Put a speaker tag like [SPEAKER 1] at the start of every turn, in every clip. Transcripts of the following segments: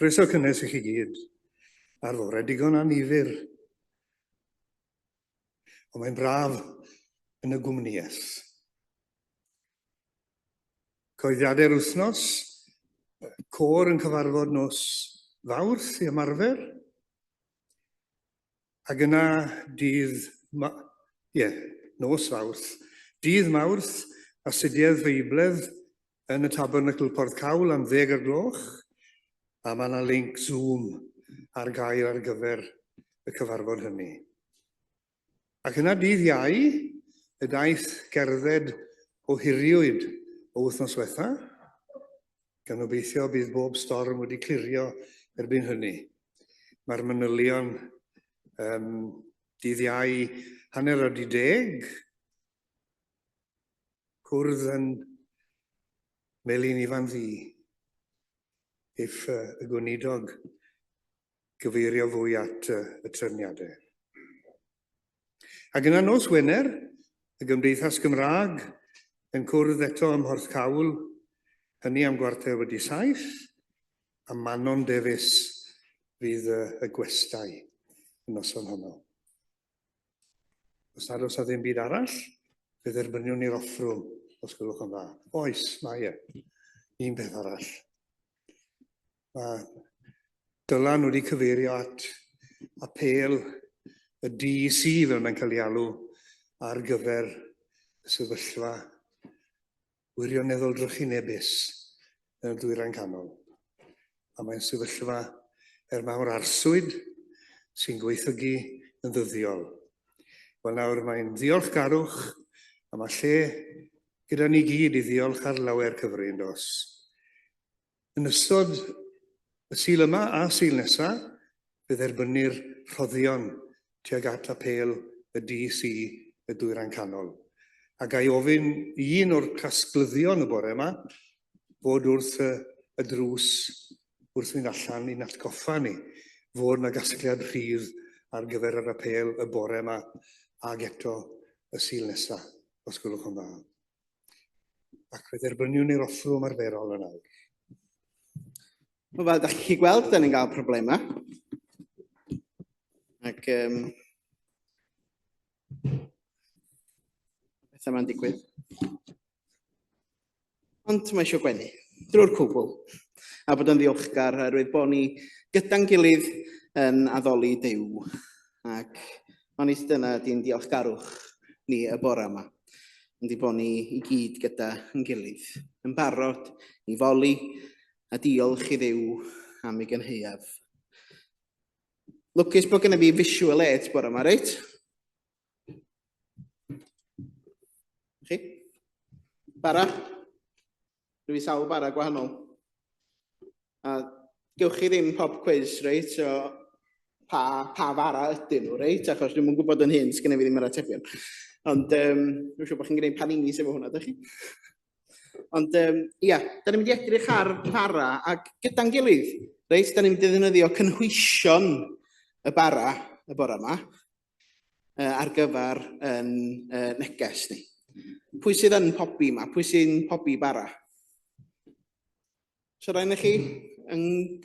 [SPEAKER 1] Croeso cynnes i chi gyd ar fore digon annifyr. Ond mae'n braf yn y gwmnïaeth. Coeddiadau'r wythnos, côr yn cyfarfod nos Fawrth i ymarfer, Ac yna dydd, ma, ie, nos Fawrth, dydd Mawrth, astudiaeth Feibledd yn y Tabernacl Porthcawl am ddeg o'r gloch, a mae yna link Zoom ar gael ar gyfer y cyfarfod hynny. Ac yna dydd Iau, y daith gerdded ohiriwyd o wythnos wetha, gan obeithio bydd bob storm wedi clirio erbyn hynny. Mae'r manylion um, dydd Iau 10:30, cwrdd yn Melin Ifan Ddu, if y gweinidog gyfeirio fwy at y trefniadau. Ac yna nos Wener, y Gymdeithas Gymraeg yn cwrdd eto ym Mhorthcawl, hynny am 7:15, a Manon Davies fydd y, y gwestai y noson honno. Os nad oes na ddim byd arall, fe dderbyniwn ni'r offrwm, os gwelwch yn dda. Oes, mae e. Un peth arall. Mae Dylan wedi cyfeirio at apêl y DEC, fel mae'n cael ei alw, ar gyfer y sefyllfa wirioneddol drychinebus yn y Dwyrain Canol. A mae'n sefyllfa er mawr arswyd sy'n gweithygu yn ddyddiol. Wel nawr mae'n ddiolchgarwch a mae lle gyda ni gyd i ddiolch ar lawer cyfri yn dos. Yn ystod y Sul yma a Sul nesa, fe dderbynnir rhoddion tuag at apêl y DC y Dwyrain Canol. A ga i ofyn i un o'r casglyddion y bore yma fod wrth y, y drws wrth fynd allan i'n atgoffa ni fod yna gasgliad rhydd ar gyfer yr apêl y bore yma ag eto y Sul nesa, os gwelwch yn dda. Ac fe dderbyniwn ni'r offrwm arferol yn awr.
[SPEAKER 2] Wel, fel da chi'n gweld, da ni'n cael problemau. Ac um, beth yma'n digwydd. Ond mae eisiau gwenu, drwy'r cwbl, a bod yn ddiolchgar oherwydd bod ni gyda'n gilydd yn addoli Duw. Ac onid dyna di'n diolchgarwch ni y bore yma. Yndi bod ni i gyd gyda yn gilydd, yn barod i foli a diolch i Dduw am ei gynhaeaf. Lwcus bod gennym fi visual aids bore yma, reit? Chi? Bara? Rwy'n sawl bara gwahanol. A gewch chi ddim pop quiz, reit? So, pa, pa fara ydyn nhw, reit? Achos dwi'm yn gwybod yn hyn, sgynna fi ddim yr atebion. Ond um, dwi'n siŵr bod chi'n gwneud paninis efo hwnna, dych chi? Ond um, ia, da ni'n mynd i edrych ar fara ac gyda'n gilydd, reit? Da ni'n mynd i ddefnyddio cynhwysion y bara y bore yma uh, ar gyfer yn uh, neges ni. Pwy sydd yn pobi yma? Pwy sy'n pobi bara? So rhaid chi yn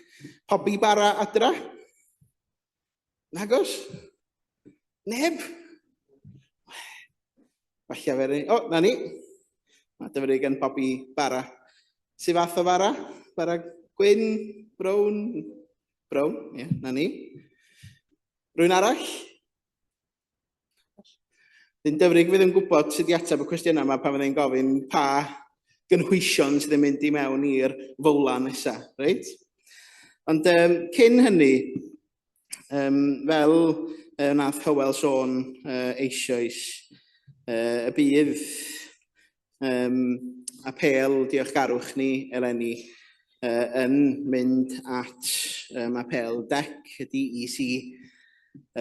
[SPEAKER 2] pobi bara adra? Nagos? Neb? Falle fe... O, na ni. Mae Dyfrig yn pobi bara. Sy fath o fara? Bara gwyn, brown? Brown, ie, yeah, na ni. Rwy'n arall? Dyn Dyfrig fydd yn gwybod sut i ateb y cwestiynau yma pan fydd e'n gofyn pa gynhwysion sydd yn mynd i mewn i'r fowlan nesaf, reit? Ond um, cyn hynny, um, fel uh, nath Hywel sôn uh, eisoes, uh, y bydd um, apêl diolchgarwch ni eleni uh, yn mynd at um, apêl DEC, y DEC,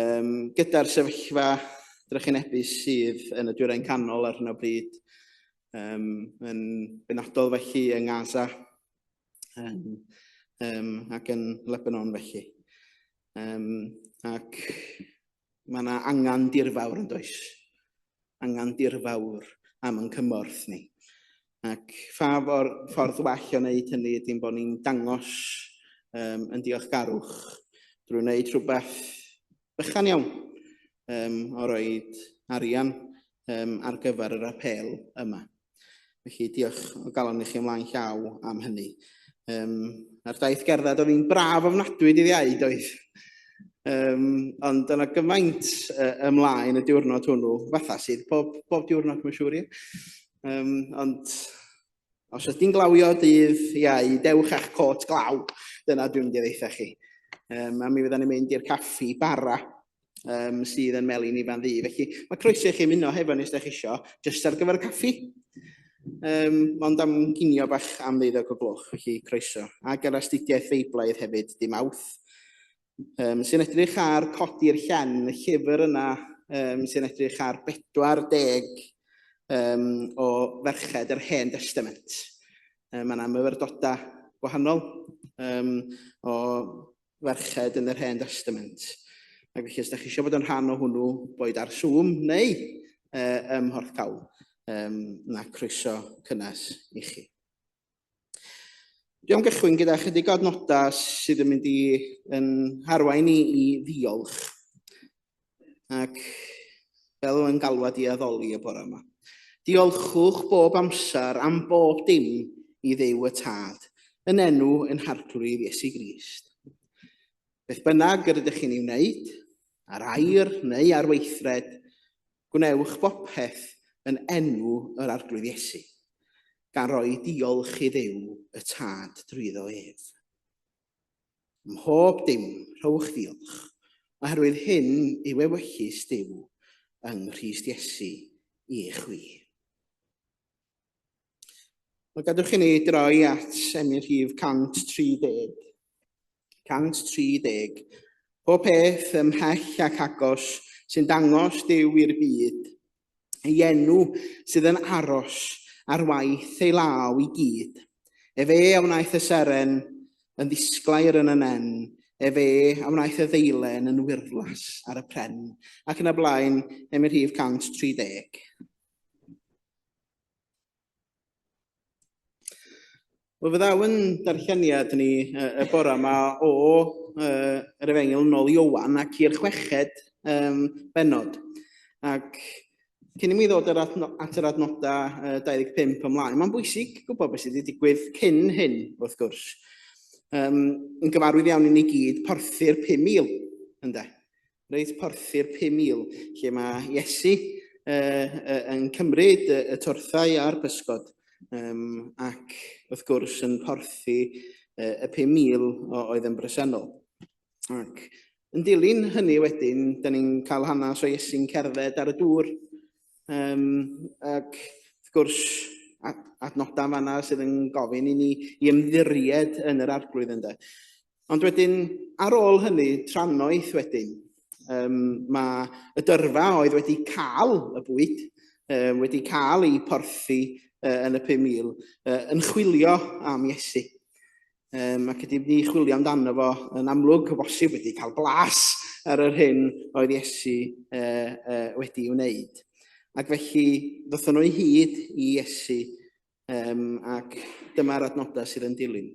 [SPEAKER 2] um, gyda'r sefyllfa drychinebus sydd yn y Dwyrain Canol ar hyn o bryd, um, yn benodol felly yng Ngaza um, um, ac yn Lebanon felly. Um, ac mae yna angen dirfawr yn does? Angen dirfawr am yn cymorth ni. Ac ffa ffordd well o wneud hynny ydy'n bod ni'n dangos um, yn diolchgarwch drwy wneud rhywbeth bychan iawn um, o roed arian um, ar gyfer yr apêl yma. Felly diolch o galon i chi ymlaen llaw am hynny. Um, a'r daith gerdded oedd hi'n braf ofnadwy dydd Iau, doedd? Um, ond yna gymaint uh, ymlaen y diwrnod hwnnw, fatha sydd pob, pob diwrnod, mae'n siŵr i. Um, ond os ydy'n glawio dydd Iau, dewch â'ch cot glaw. Dyna dwi'n mynd i ddeitha chi. Um, a mi fyddan ni'n mynd i'r caffi bara um, sydd yn Melin Ifan Ddu. Felly mae croeso i chi ymuno hefo ni os ydych chi isio, jyst ar gyfer y caffi. Um, ond am ginio bach am ddeuddeg o gloch, felly croeso. Ac yr astudiaeth Feiblaidd hefyd, dim awth, um, sy'n edrych ar codi'r llen, y llyfr yna um, sy'n edrych ar 40 um, o ferched yr Hen Testament. Um, mae yna myfyrdodau gwahanol um, o ferched yn yr Hen Destament. Ac felly, os ydych chi eisiau bod yn rhan o hwnnw, boed ar Zoom neu uh, ym Mhorthcawl, um, na croeso cynnes i chi. Dwi am gychwyn gyda chydig o adnodau sydd yn mynd i yn harwain i i ddiolch. Ac fel yn galwad i addoli y bore yma. Diolchwch bob amser am bob dim i Dduw y Tad, yn enw ein Harglwydd Iesu Grist. Beth bynnag yr ydych chi'n ei wneud, ar air neu ar weithred, gwnewch bopeth yn enw yr Arglwydd Iesu, gan roi diolch i Dduw y Tad drwyddo ef. Mhob dim, rhowch ddiolch, oherwydd hyn yw ewyllys Duw yng Nghrist Iesu i chwi. Wel, gadwch i ni droi at emyn rhif 130. 130. Pob peth ymhell ac agos sy'n dangos Duw i'r byd, ei enw sydd yn aros ar waith ei law i gyd. Efe a wnaeth y seren yn ddisglair yn y nen, efe a wnaeth y ddeilen yn wyrddlas ar y pren, ac yn y blaen, emyn rhif 130. Wel, fyddaw yn darlleniad ni y bore yma o uh, yr Efengyl yn ôl Iowan ac i'r chweched um, benod. Ac cyn i mi ddod yr at yr adnodau uh, 25 ymlaen, mae'n bwysig gwybod beth sydd wedi digwydd cyn hyn, wrth gwrs. Um, yn gyfarwydd iawn i ni gyd, porthu'r 5,000, ynde? Reit, porthu'r 5,000, lle mae Iesu uh, uh, yn cymryd y, y torthau a'r pysgod, um, ac wrth gwrs yn porthu uh, y 5,000 oedd yn bresennol. Ac yn dilyn hynny wedyn, da ni'n cael hanes o Iesu'n cerdded ar y dŵr, um, ac wrth gwrs adnodau fanna sydd yn gofyn i ni i ymddiried yn yr arglwydd ynde. Ond wedyn, ar ôl hynny, trannoeth wedyn, um, mae y dyrfa oedd wedi cael y bwyd, um, wedi cael ei porthi uh, yn y 5,000, uh, yn chwilio am Iesu. Um, ac ydy ni chwilio amdano fo yn amlwg, o bosib wedi cael blas ar yr hyn oedd Iesu uh, uh, wedi wneud. Ac felly, ddothon nhw i hyd i Iesu Um, ac dyma'r adnodau sydd yn dilyn.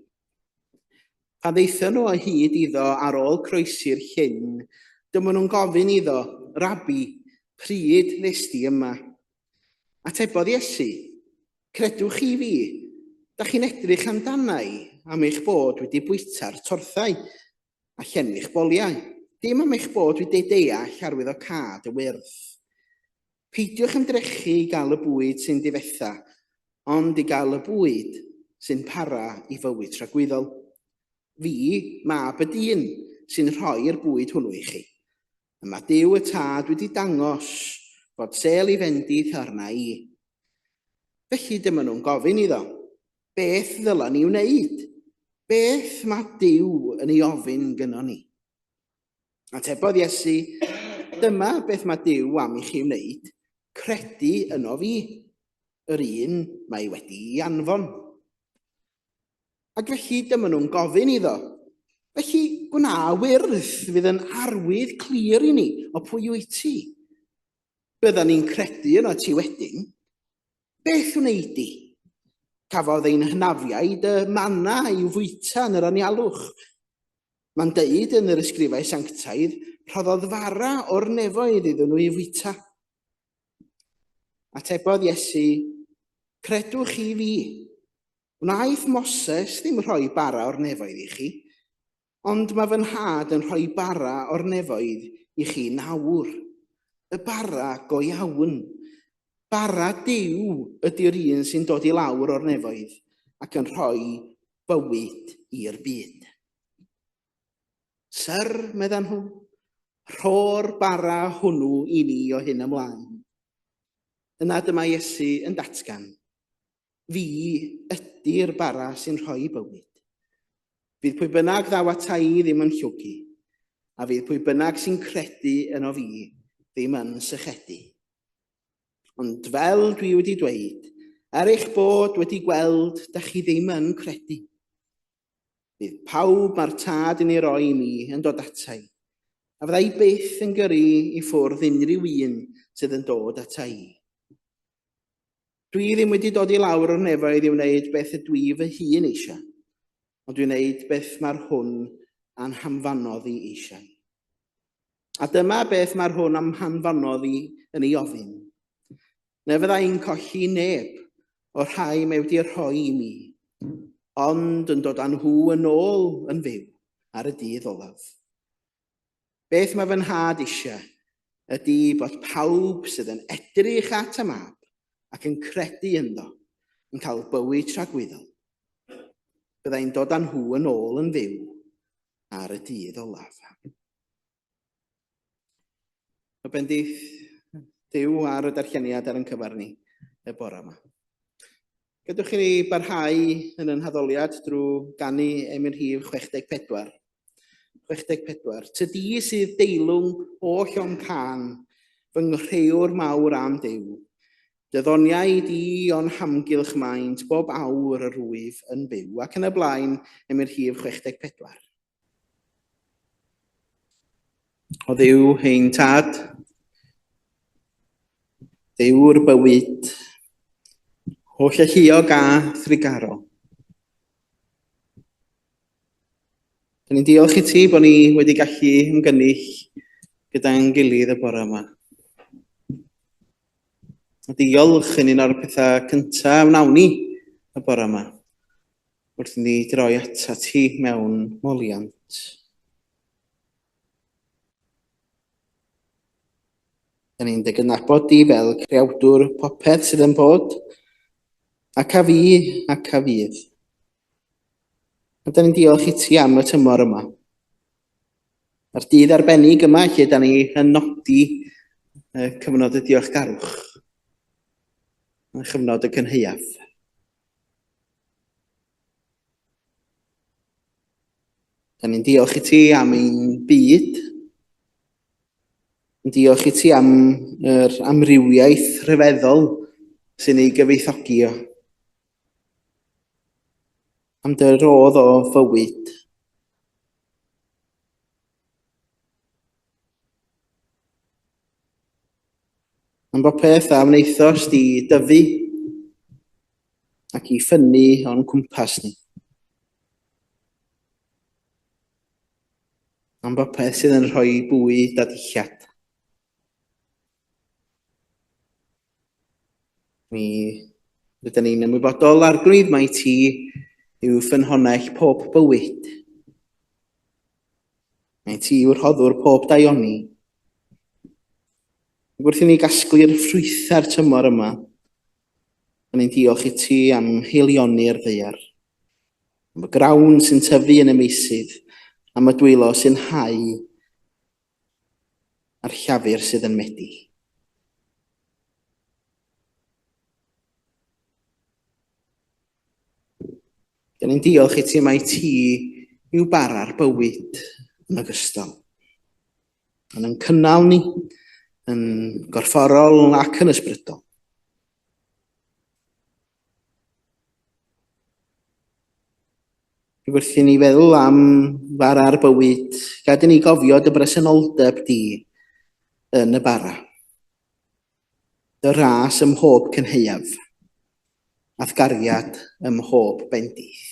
[SPEAKER 2] Pan ddaethon nhw o hyd iddo ar ôl croesi'r llyn, dyma nhw'n gofyn iddo, Rabi, pryd nes di yma? Atebodd Iesu, Credwch chi fi, da chi'n edrych amdana i am eich bod wedi bwyta'r torthau a llenwi'ch boliau, dim am eich bod wedi deall arwyddocâd y wyrth. Peidiwch ymdrechu i gael y bwyd sy'n difetha, ond i gael y bwyd sy'n para i fywyd tragwyddol. Fi, mab y dyn, sy'n rhoi'r bwyd hwnnw i chi. Y mae Duw y Tad wedi dangos fod sêl i fendith arna i. Felly dyma nhw'n gofyn iddo, beth ddyla ni wneud? Beth mae Duw yn ei ofyn gynnon ni? Atebodd Iesu, Dyma beth mae Duw am i chi wneud, credu yno fi, yr un mae wedi'i anfon. Ac felly dyma nhw'n gofyn iddo, felly gwna wyrdd fydd yn arwydd clir i ni o pwy wyt ti. Byddan ni'n credu yno ti wedyn. Beth wnei di? Cafodd ein hynafiaid y manna i'w fwyta yn yr anialwch. Mae'n deud yn yr ysgrifau sanctaidd, rhoddodd fara o'r nefoedd iddyn nhw i fwyta. Atebodd Iesu, Credwch chi fi, wnaeth Moses ddim rhoi bara o'r nefoedd i chi, ond mae fy nhad yn rhoi bara o'r nefoedd i chi nawr. Y bara go iawn. Bara Duw ydy'r un sy'n dod i lawr o'r nefoedd ac yn rhoi bywyd i'r byd. Syr, meddan nhw, rho'r bara hwnnw i ni o hyn ymlaen. Yna dyma Iesu yn datgan, Fi ydy'r bara sy'n rhoi bywyd. Fydd pwy bynnag ddaw ata i ddim yn llwgu, a fydd pwy bynnag sy'n credu yno fi ddim yn sychedu. Ond fel dwi wedi dweud, er eich bod wedi gweld, da chi ddim yn credu. Bydd pawb mae'r tad yn ei roi i mi yn dod ata i, a fydda i byth yn gyrru i ffwrdd unrhyw un sydd yn dod ata i. Dwi ddim wedi dod i lawr o'r nefoedd i wneud beth ydw i fy hun eisiau, ond dwi'n wneud beth mae'r hwn a'n hamfanodd i eisiau. A dyma beth mae'r hwn am hanfonodd i yn ei ofyn. Na fydda i'n colli neb o'r rhai mae wedi rhoi i mi, ond yn dod â nhw yn ôl yn fyw ar y dydd olaf. Beth mae fy nhad eisiau ydy bod pawb sydd yn edrych at y mab ac yn credu ynddo yn cael bywyd tragwyddol. Byddai'n dod â nhw yn ôl yn fyw ar y dydd olaf. Y bendith Duw ar y darlleniad ar ein cyfer ni y bore yma. Gadwch i ni barhau yn yn haddoliad drwy ganu emyn rhif 64. 64. Tydi sydd deilwng oll o'm can, fy nghreuwr mawr am Duw. Dy ddoniau di o'n hamgylch maent bob awr yr wyf yn byw. Ac yn y blaen, emyn rhif 64. O Dduw ein tad, Dduw'r bywyd, holl alluog a thrigaro. Dyn ni'n diolch i ti bod ni wedi gallu ymgynnull gyda'n gilydd y bore yma. A diolch yn un o'r pethau cyntaf wnawn ni y bore yma. Wrth i ni droi atat ti mewn moliant. Da ni'n dy gydnabod di fel creawdwr popeth sydd yn bod, ac a fi ac a fydd. A da ni'n diolch i ti am y tymor yma. A'r dydd arbennig yma lle da ni yn nodi y cyfnod y diolchgarwch, a chyfnod y cynhaeaf. Da ni'n diolch i ti am ein byd. Yn diolch i ti am yr amrywiaeth rhyfeddol sy'n ei gyfoethogi o. Am dy rodd o fywyd. Am bopeth a wnaethost i dyfu ac i ffynnu o'n cwmpas ni. Am bopeth sydd yn rhoi bwyd a dillad. Mi rydyn ni'n ymwybodol, Arglwydd, mai ti yw ffynhonnell pob bywyd. Mai ti yw'r rhoddwr pob daioni. Ac wrth i ni gasglu'r ffrwythau'r tymor yma, da ni'n diolch i ti am heilioni'r ddaear, am y grawn sy'n tyfu yn y meysydd, am y dwylo sy'n hau a'r llafur sydd yn medi. Da ni'n diolch i ti mai ti yw bara'r bywyd yn ogystal. Yn yn cynnal ni, yn gorfforol ac yn ysbrydol. Ac wrth i ni feddwl am fara'r bywyd, gad i ni gofio dy bresenoldeb di yn y bara. Dy ras ym mhob cynhaeaf, a'th gariad ym mhob bendith.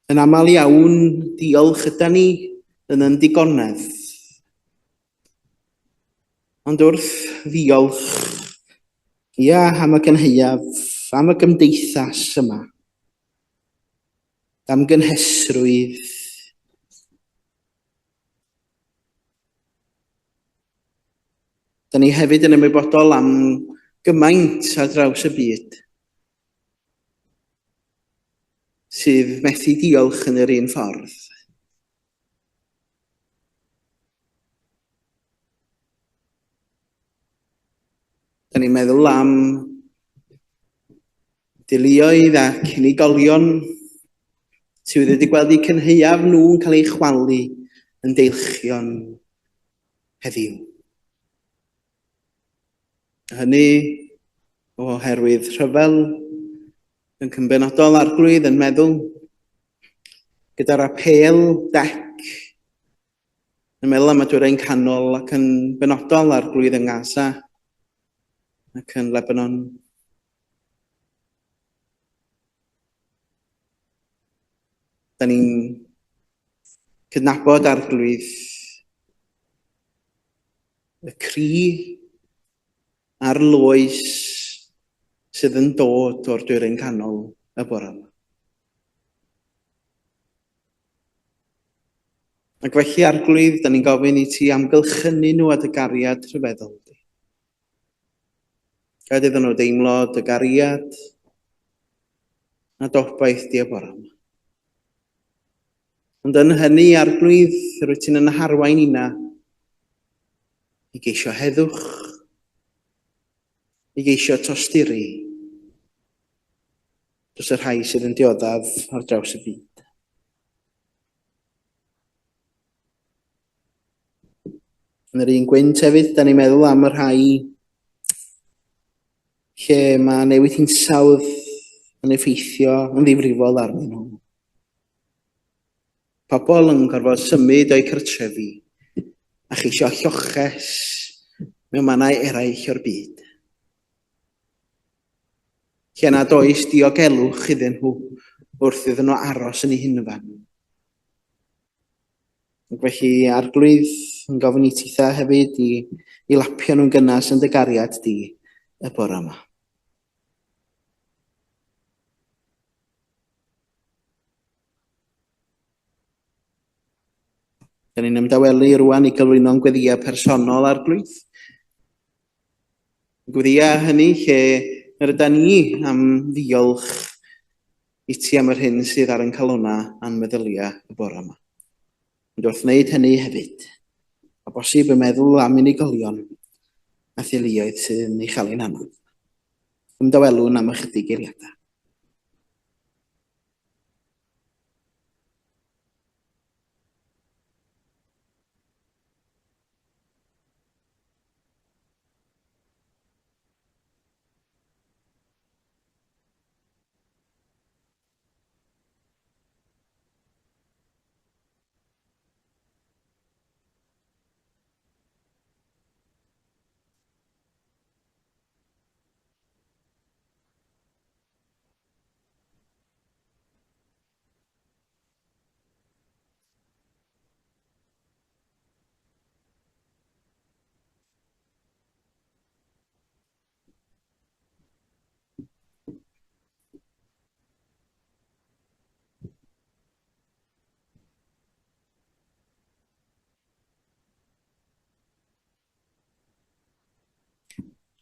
[SPEAKER 2] Yn aml iawn, diolch yda ni yn yn digonedd. Ond wrth ddiolch, ia, am y gynhaeaf, am y gymdeithas yma, am gynhesrwydd, Da ni hefyd yn ymwybodol am gymaint ar draws y byd sydd methu diolch yn yr un ffordd. Da ni'n meddwl am deuluoedd ac unigolion sydd wedi gweld eu cynhaeaf nhw'n cael eu chwalu yn deilchion heddiw. Hynny oherwydd rhyfel yn cymbenodol arglwydd yn meddwl gyda'r apêl dec yn meddwl am y dwyrain canol ac yn benodol arglwydd yng Ngaza ac yn Lebanon. Da ni'n cydnabod arglwydd y cri a'r loes sydd yn dod o'r dwyrain canol y bore yma. Ac felly, Arglwydd, da ni'n gofyn i ti amgylchynu nhw â dy gariad rhyfeddol di. Gad iddyn nhw deimlo dy gariad a dobaith di y bore yma. Ond yn hynny, Arglwydd, rwyt ti'n yn harwain ina i geisio heddwch, i geisio tosturi dros y rhai sydd yn dioddef ar draws y byd. Yn yr un gwynt hefyd, da ni'n meddwl am y rhai lle mae newid hinsawdd yn effeithio yn ddifrifol arnyn nhw. Pobl yn gorfod symud o'u cartrefi a cheisio lloches mewn mannau eraill o'r byd. Lle nad oes diogelwch iddyn nhw wrth iddyn nhw aros yn eu hunfan. Ac felly, Arglwydd, yn gofyn i titha hefyd i, i lapio nhw'n gynnas yn dy gariad di y bore yma. Da ni'n ymdawelu rwan i gyflwyno'n gweddiau personol, Arglwydd. Gweddiau hynny lle yr yda ni am ddiolch i ti am yr hyn sydd ar yn calonnau a'n meddyliau y bore yma. Ond wrth wneud hynny hefyd, a bosib y meddwl am unigolion a theuluoedd sydd yn ei chael hi'n anodd. Ymdawelwn am ychydig eiliadau.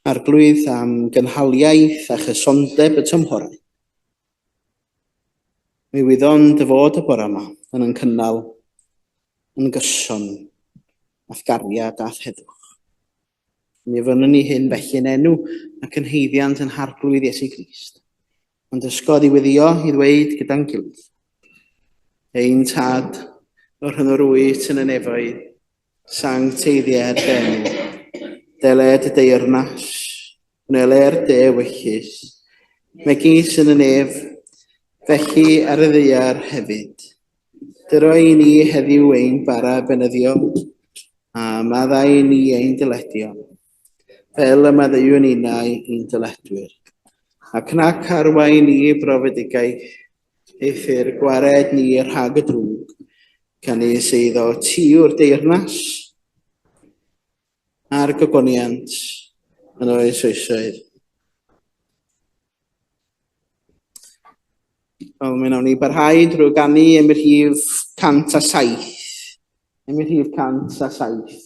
[SPEAKER 2] Arglwydd am gynhaliaeth a chysondeb y tymhorau. Mi wyddon dy fod y bore yma yn yn cynnal yn gyson a'th gariad a'th heddwch. Mi ofynnwn ni hyn felly yn enw ac yn haeddiant yn Harglwydd Iesu Grist. Ond dysgodd i weddio i ddweud gyda'n gilydd. Ein Tad, yr hwn yr wyt yn y nefoedd, sancteiddied dy enw. Deled y deyrnas, wneler dy ewyllys, megis yn y nef, felly ar y ddaear hefyd. Dyro i ni heddiw ein bara benyddiol, a maddau i ni ein dyledion, fel y maddeuwn ninnau i'n dyledwyr. Ac nac arwain ni i brofedigaeth, Eithr gwared ni rhag y drwg, canys eiddo ti yw'r deyrnas a'r gogoniant yn oes oesoedd. Wel, mi wnawn ni barhau drwy ganu am y rhif 107. Am y rhif 107.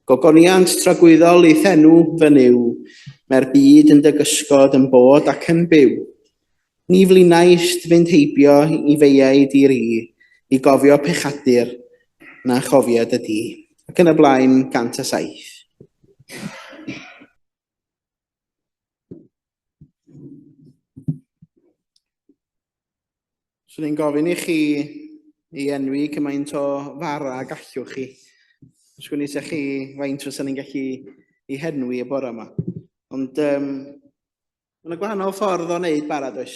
[SPEAKER 2] Gogoniant tragwyddol i'th enw, fy Nuw, mae'r byd yn dy gysgod yn bod ac yn byw. Ni flinaist fynd heibio i feiau di ri, i gofio pechadur na chofia dy di. Ac yn y blaen, 107. Swn i'n gofyn i chi i enwi cymaint o fara ag allwch chi. Sgwn i sa chi faint fysa ni'n gallu i henwi y bore yma. Ond um, mae yna gwahanol ffordd o wneud bara, does?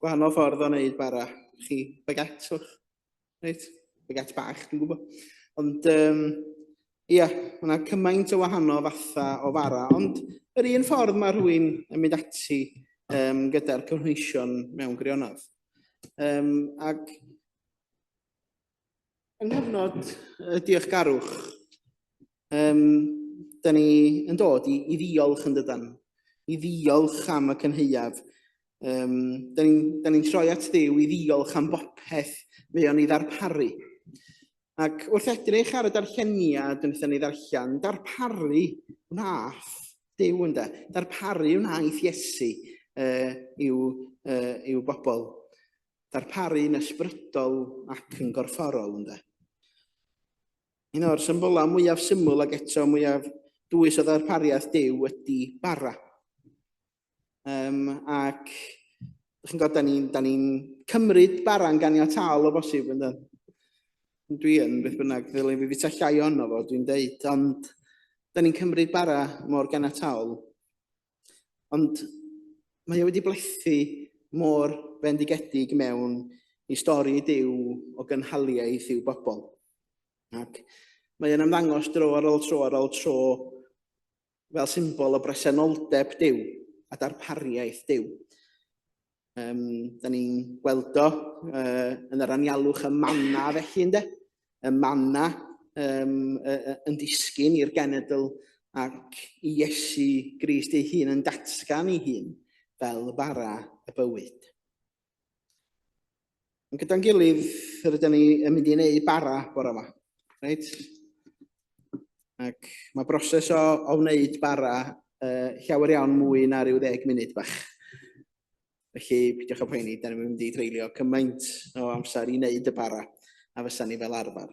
[SPEAKER 2] Gwahanol ffordd o wneud bara. Chi baguette, wch? Reit? Baguette bach, dwi'n gwybod. Ond, um, ia, mae yna cymaint o wahanol fatha o fara, ond yr un ffordd mae rhywun yn mynd ati um, gyda'r cynhwysion mewn gwirionedd. Um, ac yng nghyfnod y diolchgarwch, um, da ni yn dod i, i ddiolch yn dydan, i ddiolch am y cynhaeaf. Um, da ni'n ni troi at Dduw i ddiolch am bopeth mae o'n ei ddarparu. Ac wrth edrych ar y darlleniad wnaethon ni ddarllen, darparu wnaeth Duw ynde, darparu wnaeth Iesu uh, i'w, uh, i'w bobl. Darparu'n ysbrydol ac yn gorfforol ynde. Un o'r symbolau mwyaf syml ac eto mwyaf dwys o ddarpariaeth Duw ydy bara. Um, ac, chi'n gwybod, da ni'n ni cymryd bara'n ganiataol o bosib, yn dyn. Dwi yn, beth bynnag, ddylai fi fita llai ono fo, dwi'n deud, ond da ni'n cymryd bara mor ganiataol. Ond mae o wedi blethu mor fendigedig mewn i stori Duw o gynhaliaeth i'w bobl. Ac mae o'n ymddangos dro ar ôl tro ar ôl tro fel symbol o bresenoldeb Duw a darpariaeth Duw. Um, da ni'n gweld o uh, yn yr anialwch y manna felly, ynddo? Y manna um, yn disgyn i'r genedl ac i Iesu Grist ei hun yn datgan ei hun fel bara y bywyd. Ond gyda'n gilydd, rydyn ni yn mynd i wneud bara bore yma. Reit? Ac mae broses o, o wneud bara uh, llawer iawn mwy na rhyw ddeg munud bach. Felly, peidiwch â poeni, da ni'n mynd i dreulio cymaint o amser i wneud y bara a fysa ni fel arfer.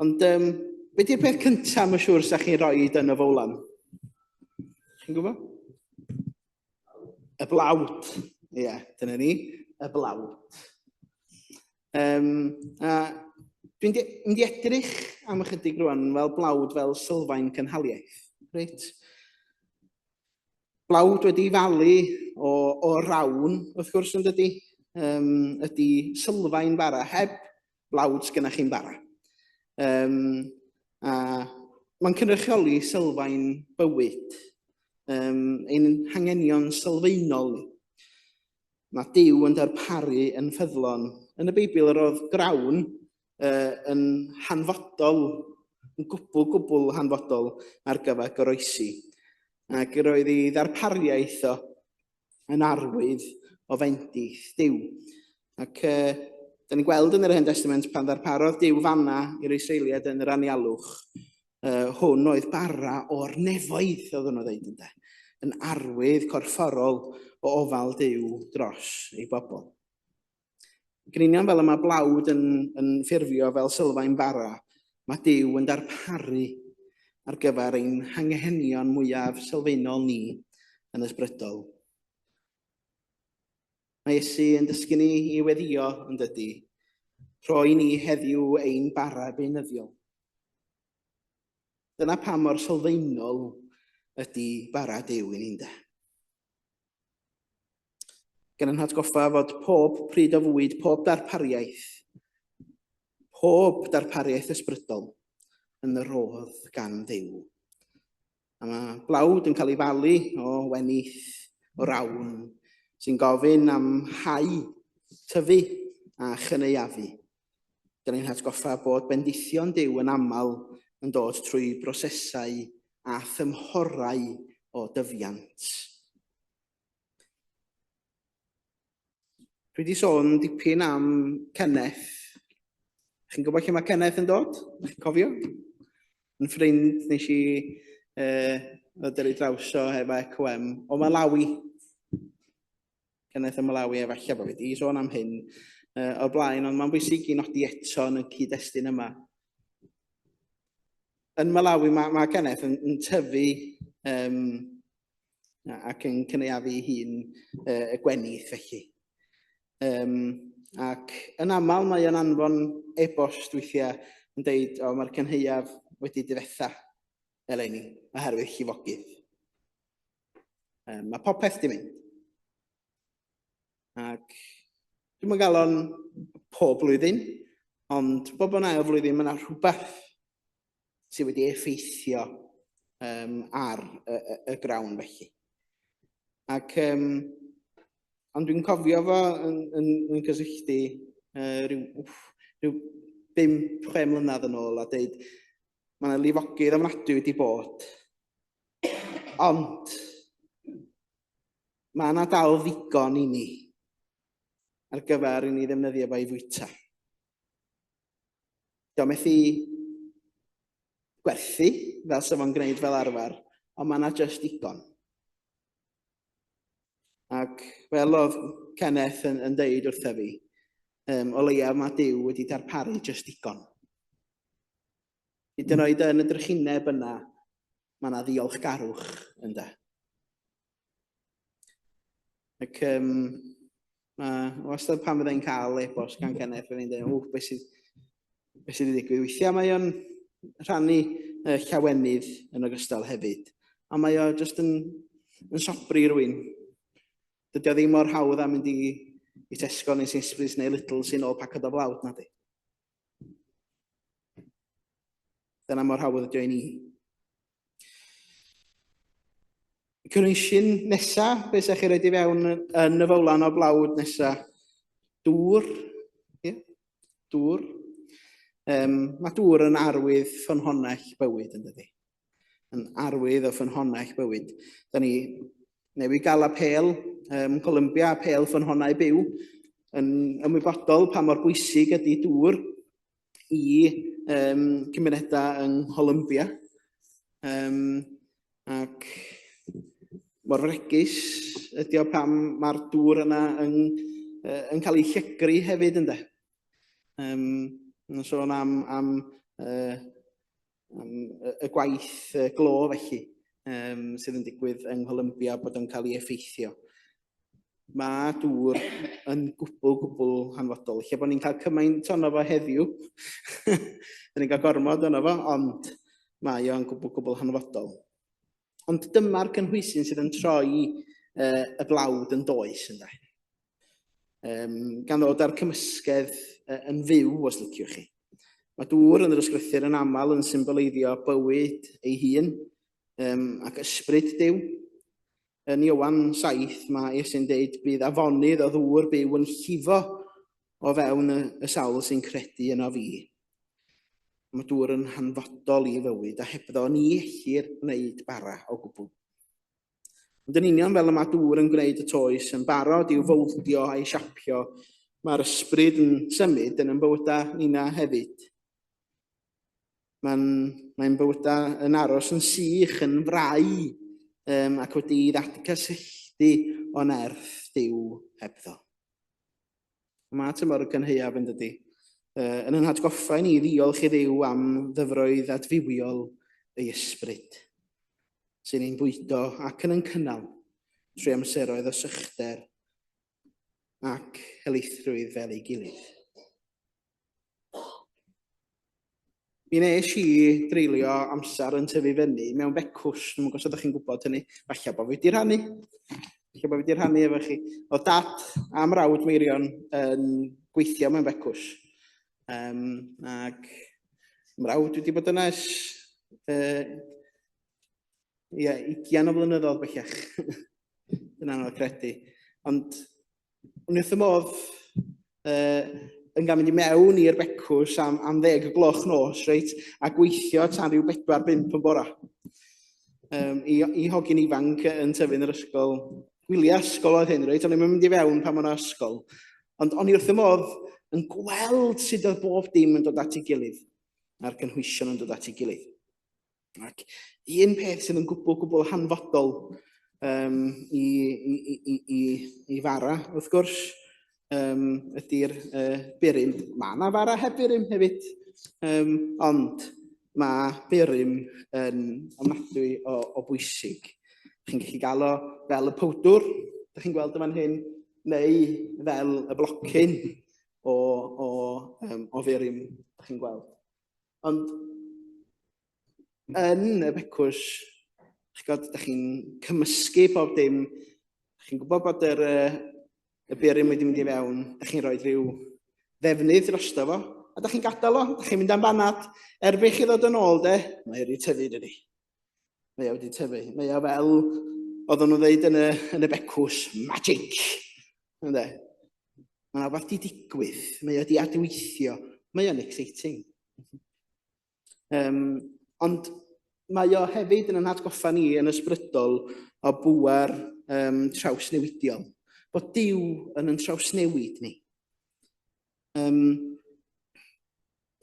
[SPEAKER 2] Ond um, be di'r peth cyntaf mae'n siŵr sa chi'n rhoi yn y fowlan? Chi'n gwybod? Y blawd. Ie, yeah, dyna ni. Y blawd. Um, a dwi'n mynd i edrych am ychydig rwan fel blawd fel sylfaen cynhaliaeth. Reit? Blawd wedi falu o, o rawn, wrth gwrs, yn dydy, um, ydy sylfaen bara. Heb blawd sgynnach chi'n bara. Um, a mae'n cynrychioli sylfaen bywyd, um, ein hangenion sylfaenol ni. Mae Duw yn darparu yn ffyddlon. Yn y Beibl yr oedd grawn uh, yn hanfodol, yn gwbl, gwbl hanfodol ar gyfer goroesi. Ac yr oedd ei ddarpariaeth o yn arwydd o fendith Duw. Ac uh, da ni'n gweld yn yr Hen Testament pan ddarparodd Duw fanna i'r Israeliaid yn yr anialwch, uh, hwn oedd bara o'r nefoedd, oedden nhw'n dweud ynde, yn arwydd corfforol o ofal Duw dros ei bobl. Ac yn union fel y mae blawd yn, yn ffurfio fel sylfaen bara, mae Duw yn darparu ar gyfer ein hanghenion mwyaf sylfaenol ni yn ysbrydol. Mae Iesu yn dysgu ni i weddio yn dydy, rhoi ni heddiw ein bara beunyddiol. Dyna pa mor sylfaenol ydy bara Duw i ni'n de. Gan ein hatgoffa fod pob pryd o fwyd, pob darpariaeth, pob darpariaeth ysbrydol yn y rodd gan Dduw. A mae blawd yn cael ei falu o wenith, o rawn, sy'n gofyn am hau, tyfu a chynaeafu. Dyna ni'n hatgoffa bod bendithion Duw yn aml yn dod trwy brosesau a thymhorau o dyfiant. Dwi wedi sôn dipyn am Kenneth. Chi'n gwybod lle mae Kenneth yn dod? Chi'n cofio? Yn ffrind nes i ddod ar ei draws o hefo ECOM o Malawi. Kenneth o Malawi, efallai bod fi wedi sôn am hyn o'r blaen, ond mae'n bwysig i nodi eto yn y cyd-destun yma. Yn Malawi mae, mae Kenneth yn, yn tyfu um, ac yn cynaeafu ei hun y gwenith felly. Um, ac yn aml mae o'n anfon e-bost weithiau yn deud, o, mae'r cynhaeaf wedi difetha eleni oherwydd llifogydd. Um, mae popeth di mynd. Ac dwi'n mynd gael o'n pob blwyddyn, ond bob yn ail flwyddyn mae yna rhywbeth sydd wedi effeithio um, ar y, y, y grawn felly. Ac, um, ond dwi'n cofio fo yn, yn, yn cysylltu uh, rhyw, wff, rhyw 5-6 mlynedd yn ôl a dweud mae yna lifogydd ofnadwy wedi bod. Ond mae yna dal ddigon i ni ar gyfer i ni ddefnyddio fo i fwyta. Dio methu gwerthu, fel sef o'n gwneud fel arfer, ond mae yna just digon. Ac fel oedd Kenneth yn, yn deud wrtha fi, um, o leiaf mae Duw wedi darparu just digon. Hyd yn oed yn y drychineb yna, mae yna ddiolchgarwch ynddo. Ac um, mae wastad pan fyddai'n cael e-bost gan Kenneth, fyddai'n dweud, ww, beth sydd, beth sydd wedi digwydd. Weithiau mae o'n rhannu uh, llawenydd yn ogystal hefyd. A mae o jyst yn, yn sobri rhywun. Dydy o ddim mor hawdd am mynd i, i Tesco neu Sainsbury's neu Lidl sy'n ôl paced o flawd, na di. Dyna mor hawdd ydy o i ni. Y cynhwysyn nesa, beth sa'ch chi roed i fewn yn y fowlan o blawd nesa? Dŵr. Yeah. Dŵr. Um, mae dŵr yn arwydd ffynhonnell bywyd, yn dydi? Yn arwydd o ffynhonnell bywyd. Da ni newydd gael apêl um, Columbia, apêl ffynhonnau byw, yn ymwybodol pa mor bwysig ydy dŵr i um, cymunedau yng Ngholumbia. Um, ac mor fregus ydy o pam mae'r dŵr yna yn, yn cael ei llygru hefyd ynddo. Um, yn sôn am, am, uh, am y gwaith glo felly um, sydd yn digwydd yng Ngholumbia bod o'n cael ei effeithio. Mae dŵr yn gwbl, gwbl hanfodol. Lle bod ni'n cael cymaint ono fo heddiw, dyn ni'n cael gormod ono fo, ond mae o'n gwbl, gwbl hanfodol. Ond dyma'r cynhwysyn sydd yn troi uh, y blawd yn does, ynddo. Um, gan ddod â'r cymysgedd uh, yn fyw, os liciwch chi. Mae dŵr yn yr ysgrythur yn aml yn symboleiddio bywyd ei hun um, ac ysbryd Duw. Yn Ioan 7, mae Iesu'n deud bydd afonydd o ddŵr byw yn llifo o fewn y, y sawl sy'n credu yno fi. Mae dŵr yn hanfodol i fywyd, a hebddo ni ellir wneud bara o gwbl. Ond yn union fel y mae dŵr yn gwneud y toes yn barod i'w fowldio a'i siapio, mae'r ysbryd yn symud yn ein bywydau nina hefyd. Mae'n mae bywydau yn aros yn sych, yn frau, um, ac wedi ddatgysylltu o nerth Duw hebddo. Mae tymor y cynhaeaf yn dydy, uh, yn yn hatgoffa i ni ddiolch i Dduw am ddyfroedd adfywiol ei ysbryd, sy'n ein bwydo ac yn ein cynnal trwy amseroedd o sychder ac helaethrwydd fel ei gilydd. Mi wnes i dreulio amser yn tyfu fyny mewn becws. Dwi'm yn gwybod os ydych chi'n gwybod hynny. Falle bod fi wedi rhannu. Falle bod fi wedi rhannu efo chi. Oedd dad a mrawd Meirion yn gweithio mewn becws. Um, ac mrawd wedi bod yna ers uh, Ie, ugian o flynyddoedd bellach. Dyna'n anodd credu. Ond o'n i wrth y modd yn gael mynd i mewn i'r becws am, am ddeg y gloch nos, reit, a gweithio tan ryw bedwar, bump yn bora. Um, i, I hogyn ifanc yn tyfu yn yr ysgol, gwyliau ysgol oedd hyn, reit, o'n i'n mynd i fewn pan o'n ysgol. Ond o'n i wrth y modd yn gweld sut oedd bob dim yn dod at ei gilydd, a'r cynhwysion yn dod at ei gilydd. Ac un peth sydd yn gwbl, gwbl hanfodol um, i, i, i, i, i fara, wrth gwrs, um, ydy'r uh, burum. Mae yna fara heb burum hefyd, um, ond mae burum yn ofnadwy o, o bwysig. Chi'n gallu gael o fel y powdwr, da chi'n gweld yma'n hyn, neu fel y blocyn o, o, um, o furum, da chi'n gweld. Ond yn y becws, chi'n gwybod, da chi'n cymysgu pob dim, chi'n gwybod bod yr, y burum wedi mynd i fewn, da chi'n rhoi rhyw ddefnydd drosto fo, a da chi'n gadael o, da chi'n mynd am banad, erbyn chi ddod yn ôl de, mae wedi tyfu dydi. Mae o wedi tyfu. Mae o fel, oedden nhw'n dweud yn y, yn y becws, magic. Ynde? Mae yna rhywbeth wedi digwydd, mae o wedi adweithio, mae o'n exciting. Um, ond mae o hefyd yn ein hatgoffa ni yn ysbrydol o bŵer um, trawsnewidiol. Bod Duw yn yn trawsnewid ni. Um,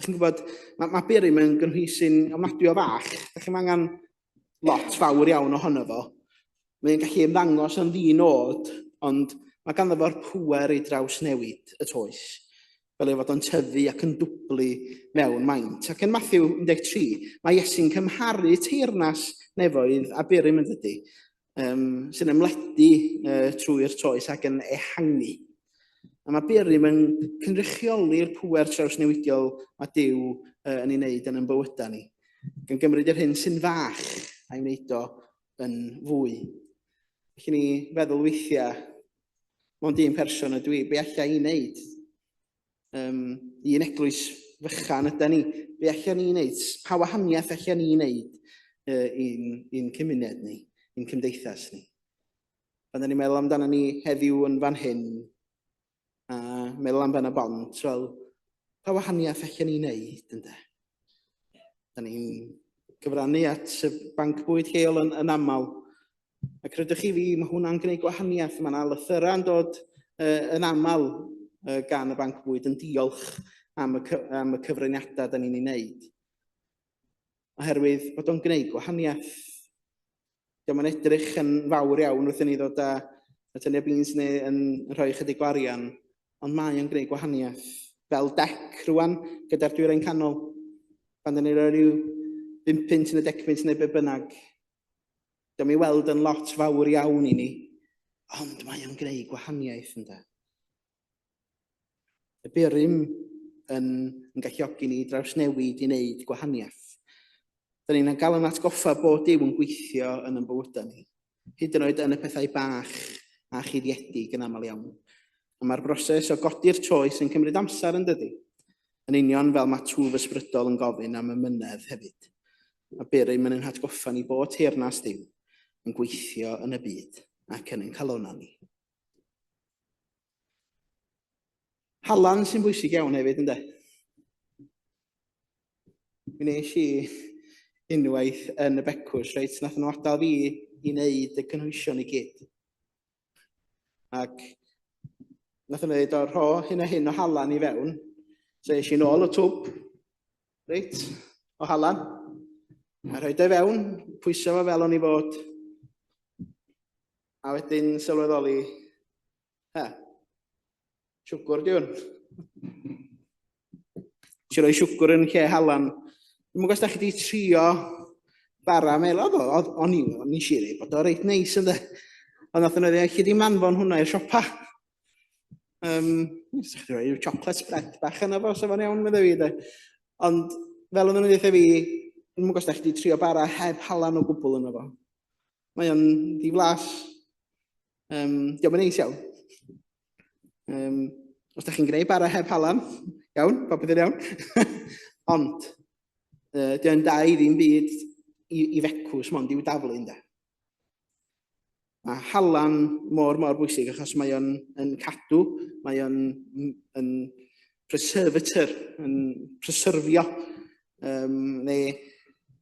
[SPEAKER 2] chi'n gwybod, mae, mae burum yn gynhwysyn ofnadwy o fach. Da chi'n angen lot fawr iawn ohono fo. Mae'n gallu ymddangos yn ddi-nod, ond mae ganddo fo'r pŵer i drawsnewid y toes, fel ei fod o'n tyfu ac yn dwblu mewn maint. Ac yn Matthew 13, mae Iesu'n cymharu teyrnas nefoedd a burum yn dydy, um, sy'n ymledu uh, trwy'r toes ac yn ehangu. A mae burum yn cynrychioli'r pŵer trawsnewidiol mae Duw uh, yn ei wneud yn ein bywydau ni. Gan gymryd yr hyn sy'n fach a'i wneud o yn fwy. Felly ni feddwl weithiau, mond un person ydw i, be allai i wneud? Um, un eglwys fychan ydy ni. Be allan ni wneud? Pa wahaniaeth allan ni wneud uh, i'n, in cymuned ni, i'n cymdeithas ni? Pan ni'n meddwl amdano ni heddiw yn fan hyn, a meddwl am Ben y Bont, wel, pa wahaniaeth allan ni wneud, ynde? Da ni'n cyfrannu at y banc bwyd lleol yn, yn aml, Ac rydych chi fi, mae hwnna'n gwneud gwahaniaeth. Mae yna lythyrau'n dod uh, yn aml uh, gan y Banc Bwyd yn diolch am y, am y cyfraniadau da ni'n ei wneud. Oherwydd bod o'n gwneud gwahaniaeth. Diolch yn edrych yn fawr iawn wrth i ni ddod â y tynnu beans neu yn rhoi chydig o arian, ond mae o'n gwneud gwahaniaeth. Fel dec rwan, gyda'r dwyrain canol, pan da ni'n rhoi rhyw 5 punt neu 10 punt neu be bynnag, Dio'm i weld yn lot fawr iawn i ni, ond mae o'n greu gwahaniaeth ynde. Y burum yn, yn galluogi ni drawsnewid i wneud gwahaniaeth. Da ni'n gael yn atgoffa bod Duw yn gweithio yn ein bywydau ni, hyd yn oed yn y pethau bach a chuddiedig yn aml iawn. A mae'r broses o godi'r toes yn cymryd amser yn dydy? Yn union fel mae twf ysbrydol yn gofyn am ymynedd hefyd. A burum yn ein hatgoffa ni bod teyrnas Duw yn gweithio yn y byd ac yn ein calonnau ni. Halan sy'n bwysig iawn hefyd, ynddo? Mi wnes i unwaith yn y becws, reit, nath nhw adael fi i wneud y cynhwysion i gyd. Ac nath nhw dweud, o, rho hyn a hyn o halan i fewn. So es i nôl y twb, reit, o halan. A rhoi e fewn, pwyso fo fel o'n i fod. A wedyn sylweddoli, he, Siwgr di hwn. Ti'n rhoi siwgr yn lle halan. Dwi'n gwybod os da chi wedi trio bara mel, oedd o, o'n i, o'n i eisiau bod o reit neis ynddo. Ond nath nhw ddweud, allu di manfon hwnna i'r siopa. Um, Ydych chi rhoi chocolate spread bach yna fo, sef o'n iawn, meddai fi, de. Ond fel o'n nhw'n dweud fi, dwi'n gwybod os da chi wedi trio bara heb halan o gwbl yna fo. Mae o'n ddiflas. Um, diolch yn neis iawn. Um, os da chi'n gwneud bara heb halan, iawn, popeth yn iawn. Ond, uh, diolch yn da i ddim byd i, i fecws, mond i'w daflu, ynde. Mae halan mor, mor bwysig achos mae o'n yn cadw, mae o'n yn preservator, yn preserfio. Neu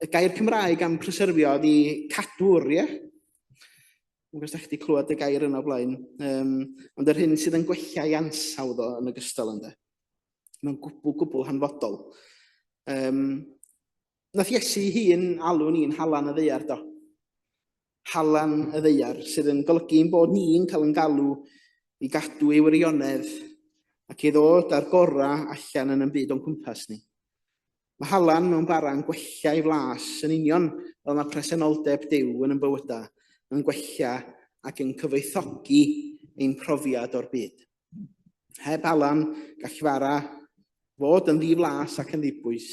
[SPEAKER 2] y gair Cymraeg am preserfio ydy cadwr, ie? Dwi'n gwybod os chi wedi clywed y gair yna o blaen. Ond yr hyn sydd yn gwella i ansawdd o yn ogystal ynddo. Mae'n gwbl, gwbl hanfodol. Nath Iesu hun alw ni'n halan y ddaear, do. Halan y ddaear, sydd yn golygu ein bod ni'n cael yn galw i gadw ei wirionedd ac i ddod â'r gorau allan yn y byd o'n cwmpas ni. Mae halan mewn bara yn gwella ei flas yn union fel mae presenoldeb Duw yn ein bywydau yn gwella ac yn cyfoethogi ein profiad o'r byd. Heb halan, gall fara fod yn ddi-flas ac yn ddibwys.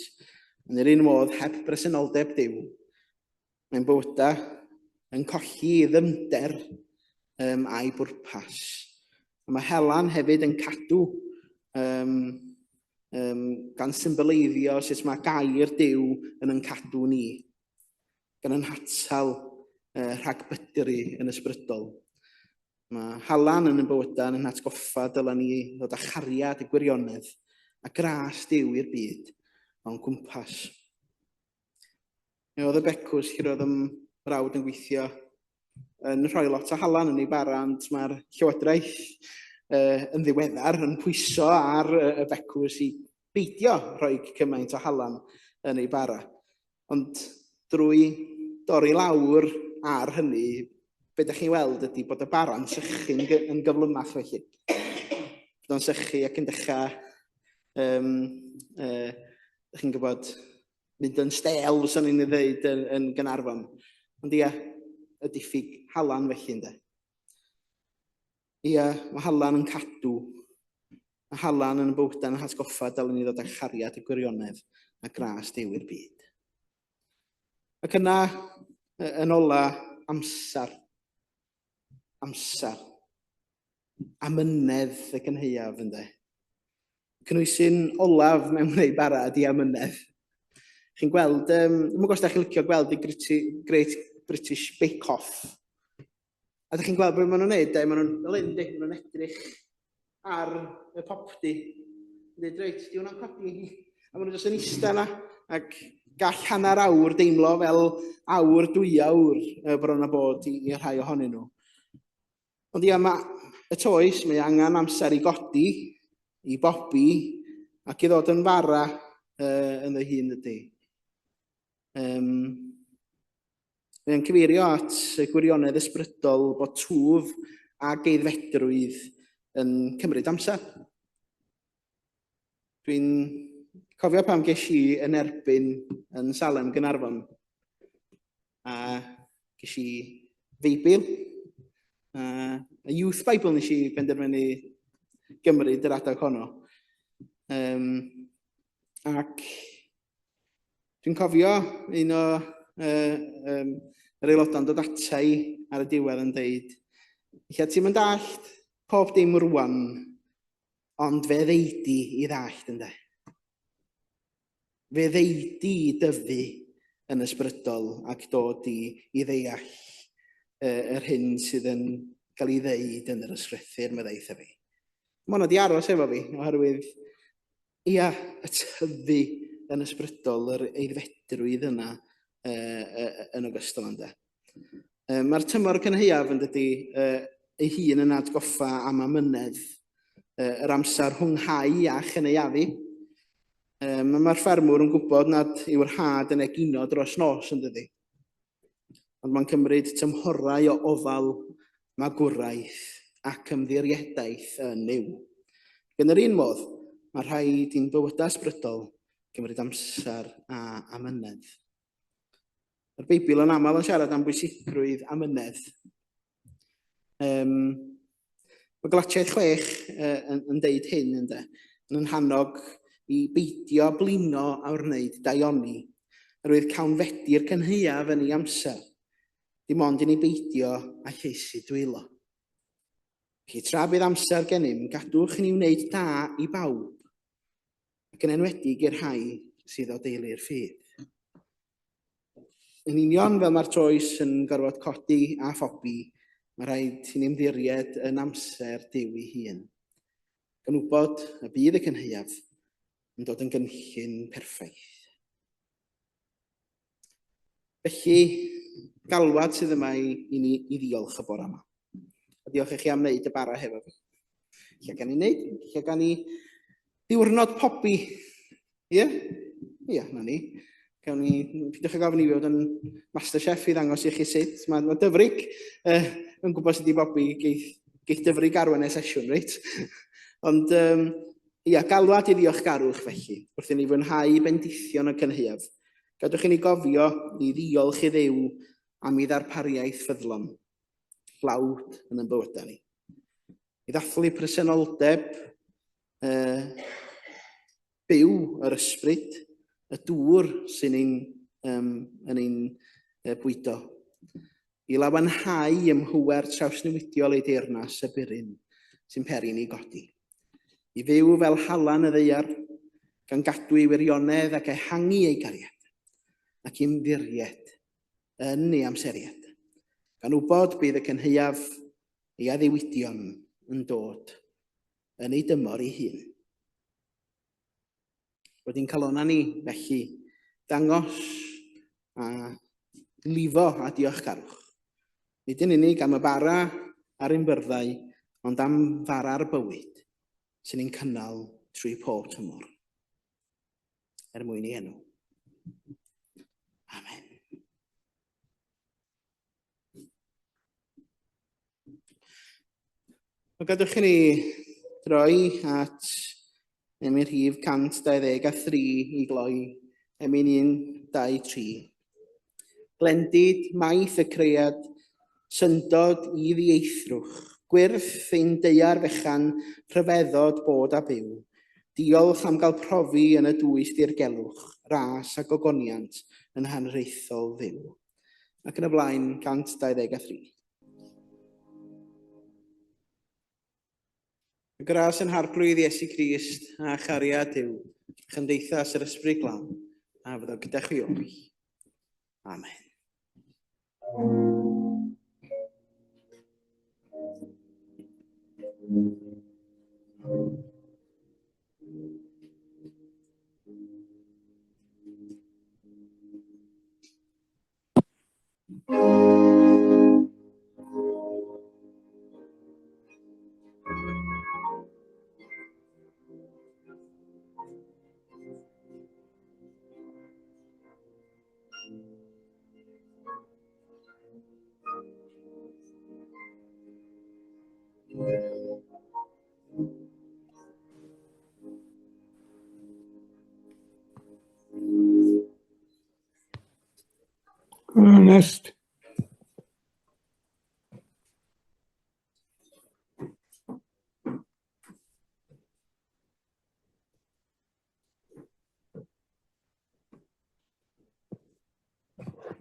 [SPEAKER 2] Yn yr un modd, heb bresenoldeb Duw, mae'n bywydau yn colli ei ddyfnder a'i bwrpas. A mae Helen hefyd yn cadw, gan symboleiddio sut mae gair Duw yn yn cadw ni, gan yn hatal rhag bydru yn ysbrydol. Mae halan yn y bywydau yn atgoffa dylen ni ddod â chariad y gwirionedd a gras Duw i'r byd o'n cwmpas. Mi oedd y becws lle roedd ym mrawd yn gweithio yn rhoi lot o halan yn ei bara, ond mae'r llywodraeth yn ddiweddar yn pwyso ar y becws i beidio rhoi cymaint o halan yn ei bara. Ond drwy dorri lawr ar hynny, be ydych chi'n weld ydy bod y bara'n sychu'n yn gyflymach felly. Bod o'n sychu ac yn dechrau, chi'n gwybod, mynd yn stêl, fysa ni'n ei ddeud yn Gaernarfon. Ond ia, y diffyg halan felly ynde. Ia, mae halan yn cadw. Mae halan yn y bywydau yn hatgoffa dylen ni ddod â chariad y gwirionedd a gras Duw i'r byd. Ac yna, yn ola, amser. Amser. Amynedd y cynhaeaf, ynde. Cynhwysyn olaf mewn gwneud bara ydy amynedd. Chi'n gweld, dwi'm yn gwybod os da chi'n licio gweld y Great British Bake Off. A ydych chi'n gweld beth maen nhw'n neud, de? Maen nhw'n fel hyn, de? Maen nhw'n edrych ar y popty. Yn dweud, reit, di hwnna'n codi. A maen nhw'n jyst yn eistedd yna. Ac gall hanner awr deimlo fel awr, dwy awr bron a bod i rhai ohonyn nhw. Ond ia, mae y toes, mae angen amser i godi, i bobi, ac i ddod yn fara yn ei hun ydy. Mae'n cyfeirio at y gwirionedd ysbrydol bod twf a geiddfedrwydd yn cymryd amser. Dwi'n cofio pam ges i yn erbyn yn Salem Gaernarfon a ges i Feibl, a y Youth Bible nes i benderfynu gymryd yr adeg honno. Ac Dwi'n cofio un o yr aelodau'n dod ata i ar y diwedd yn deud, lle ti'n mynd dallt pob dim rwan, ond fe ddeudi i ddallt ynde. Fe ddeudi i dyfu yn ysbrydol ac dod i ddeall yr hyn sydd yn cael ei ddeud yn yr ysgrythur, meddai wrtha fi. Mae hwnna di aros efo fi, oherwydd Ia, y tyfu yn ysbrydol, yr aeddfedrwydd yna yn ogystal ynde. Mae'r tymor cynhaeaf yn dydy ei hun yn atgoffa am amynedd, yr amser rhwng hau a chynaeafu. Mae'r ffermwr yn gwybod nad yw'r had yn egino dros nos yn dydy. Ond mae'n cymryd tymhorau o ofal, magwraeth ac ymddiriedaeth yn Nuw. Ac yn yr un modd, mae rhaid i'n bywydau ysbrydol gymryd amser a amynedd. Mae'r Beibl yn aml yn siarad am bwysigrwydd amynedd. Mae Galatiaid 6 yn deud hyn, ynde, yn yn hannog i beidio blino ar wneud daioni. Yr oedd cawn fedi'r cynhaeaf yn ei amser, dim ond i ni beidio â llaesu dwylo. Felly tra bydd amser gennym, gadwch i ni wneud da i bawb, ac yn enwedig i'r rhai sydd o deulu'r ffydd. Yn union fel mae'r toes yn gorfod codi a phobi, Mae rhaid i ni ymddiried yn amser Duw ei hun, gan wybod y bydd y cynhaeaf yn dod yn gynllun perffaith. Felly, galwad sydd yma i, i ni i ddiolch y bore yma. A diolch i chi am wneud y bara hefo fi. Lle gan i wneud? Lle gan i ddiwrnod pobi? Ie? Yeah? Ie, yeah, na ni. Gawn ni, pidwch â gofyn i fi fod yn master chef i ddangos i chi sut. Mae, mae Dyfrig yn gwybod sut i bobi, geith, geith Dyfrig arwain y sesiwn, reit? Ond, ia, galwad i ddiolchgarwch felly, wrth i ni fwynhau bendithion y cynhaeaf. Gadwch i ni gofio i ddiolch i Dduw am ei ddarpariaeth ffyddlon, dlawd yn ein bywydau ni. I ddathlu presenoldeb byw yr ysbryd, y dŵr sy'n ein, um, yn ein bwydo. I lawenhau ym mhŵer trawsnewidiol ei deyrnas y burin sy'n peri ni godi. I fyw fel halan y ddaear, gan gadw ei wirionedd ac ehangu ei gariad, ac i ymddiried yn ei amseriad, gan wybod bydd y cynhaeaf ei addewidion yn dod yn ei dymor ei hun. Wedi'n calona ni, felly, dangos a lifo a diolchgarwch. Nid yn unig am y bara ar ein byrddau, ond am fara'r bywyd sy'n ein cynnal trwy pob tymor. Er mwyn ei enw. Amen. Wel, gadwch i ni droi at emyn rhif 123 i gloi emyn 1, 2, 3. Glendid maith y cread, syndod i ddieithrwch, gwyrth ein daear fechan, rhyfeddod bod a byw. Diolch am gael profi yn y dwys dirgelwch, ras a gogoniant yn hanrhaethol Dduw. Ac yn y blaen, 123. Y gras yn Harglwydd Iesu Grist a chariad Duw, chymdeithas yr Ysbryd Glân, a fyddo gyda chwi oll. Amen.
[SPEAKER 3] Ernest.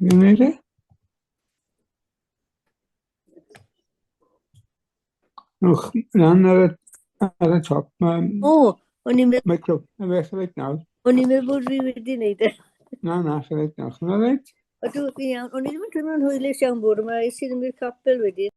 [SPEAKER 3] Ni'n neud e? Ewch lan ar y, ar y top, mae
[SPEAKER 4] O, o'n i'n meddwl,
[SPEAKER 3] micro, y beth reit nawr.
[SPEAKER 4] o'n i'n meddwl bod fi wedi wneud e.
[SPEAKER 3] Na, na, reit nawr. Chymra reit?
[SPEAKER 4] Ydw, fi'n iawn. O'n i ddim yn teimlo'n hwylus iawn bore yma, es i ddim i'r capel wedyn.